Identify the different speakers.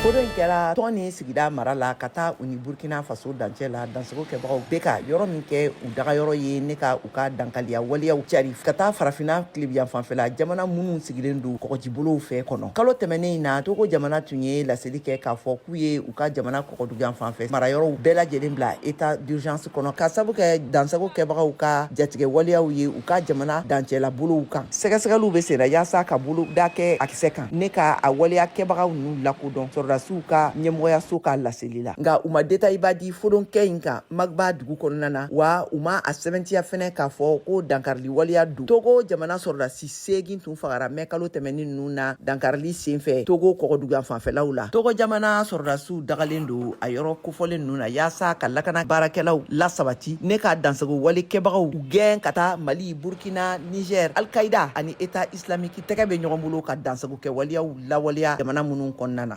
Speaker 1: Ko in kɛra tɔn ni sigida mara la ka taa u ni Burkina Faso dancɛ la. Dansago kɛbagaw bɛ ka yɔrɔ min kɛ u dagayɔrɔ ye ne ka u ka dankaliya waleyaw cari ka taa Farafinna tilebiyan fanfɛla jamana minnu sigilen don kɔgɔjibolow fɛ kɔnɔ. Kalo tɛmɛnen in na, Togo jamana tun ye laseli kɛ k'a fɔ k'u ye u ka jamana kɔgɔduguyan fanfɛ marayɔrɔw bɛɛ lajɛlen bila état d'urgence kɔnɔ ka sabu kɛ dansago kɛbagaw ka jatigɛ waleyaw ye u ka jamana dancɛlabolow kan. Sɛgɛsɛgɛliw bɛ senna yaasa ka boloda kɛ a kisɛ kan ne ka a waleya kɛbagaw ninnu lakodɔn, sɔrɔdasiw ka ɲɛmɔgɔyaso ka laseli la. Nka u ma detayba di fodonkɛ in kan Magba dugu kɔnɔna na, wa u ma a sɛbɛntiya fɛnɛ k'a fɔ ko dankarili waleya don. Togo jamana sɔrɔdasi 8 tun fagara mɛ kalo tɛmɛnin ninnu na dankarili senfɛ Togo kɔgɔduguyan fanfɛlaw la. Togo jamana sɔrɔdasiw dagalen don a yɔrɔ kofɔlen ninnu na yaasa ka lakana baarakɛlaw lasabati ne ka dansago wale kɛbagaw u gɛn ka taa Mali, Burkina, Niger. Al-Qaïda ani État islamique tɛgɛ bɛ ɲɔgɔn bolo ka dansago kɛwaleyaw lawaleya jamana minnu kɔnɔna na.